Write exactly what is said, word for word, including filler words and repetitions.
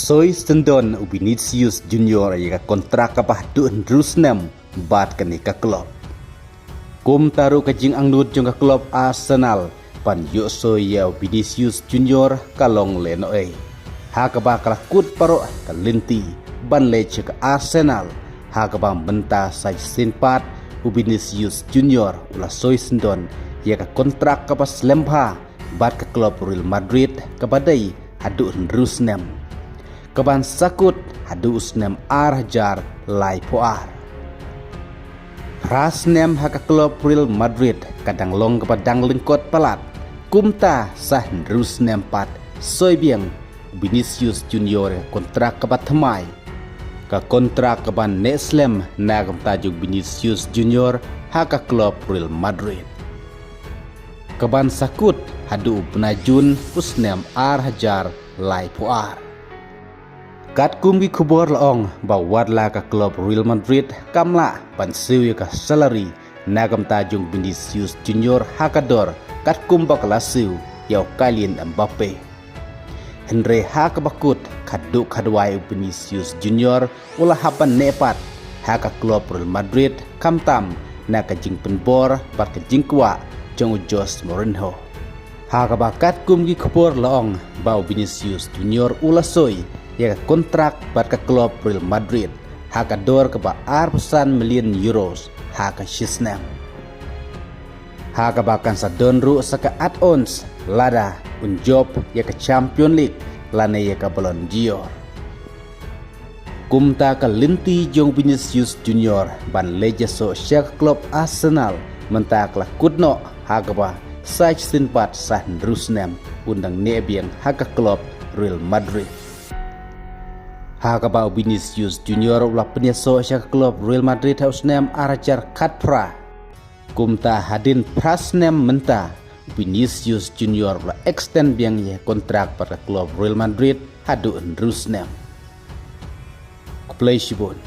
Soi syndon u Vinicius Junior ïa ka kontrak kaba haduh hynriew snem bad kane ka klub. Kumta ruh ka jingangnud jong ka klub Arsenal ban ïoh soi ïa u Vinicius Junior ka long lehnohei, ha kaba ka la kut baroh ka lynti ban leit sha ka Arsenal, ha kaba mynta sa shisien pat u Vinicius Junior u la soi syndon ïa ka kontrak kaba slem bha bad ka klub Real Madrid kaba dei haduh hynriew snem, kaban sa kut haduh u snem ar hajar laiphew ar. Phra snem ha ka klub Real Madrid ka dang long kaba dang lyngkot palat, kumta sa hynriew snem pat soi biang u Vinicius Junior ïa ka kontrak kaba thymmai, ka kontrak kaban neh slem na ka bynta jong u Vinicius Junior ha ka klub Real Madrid, kaban sa kut haduh u bnai Jun u snem ar hajar laiphew ar. Katkum ki khubor la ong ba wat la ka klub Real Madrid kam lah ban siew ïa ka salary na ka bynta jong u Vinicius Junior ha ka dor katkum ba ka la siew ïa u Kylian Mbappe, hynrei ha kaba kut khadduh khadwai u Vinicius Junior u la hap ban neh pat ha ka klub Real Madrid khamtam na ka jingpynbor bad ka jingkwah jong u Jose Mourinho. Ha kaba katkum ki khubor la ong ba u Vinicius Junior u la soi ïa ka kontrak bad ka klub Real Madrid ha ka dor kaba arphew san million euros ha ka shisnem, ha kaba kan sa don ruh sa ka add-ons lada un jop ïa ka Champions League lane ïa ka Ballon d'Or. Kumta ka lynti jong u Vinicius Junior ban leit ïasoh sha ka klub Arsenal mynta ka la kut noh, ha kaba sa shisien pat sa hynriew snem un dang neh biang ha ka klub Real Madrid, ha kaba u Vinicius Junior u la pynïasoh sha ka klub Real Madrid ha u snem ar hajar khatphra. Kumta hadien phra snem mynta, u Vinicius Junior u la extend biang ïa ka kontrak bad ka klub Real Madrid haduh hynriew snem. Khublei shibun.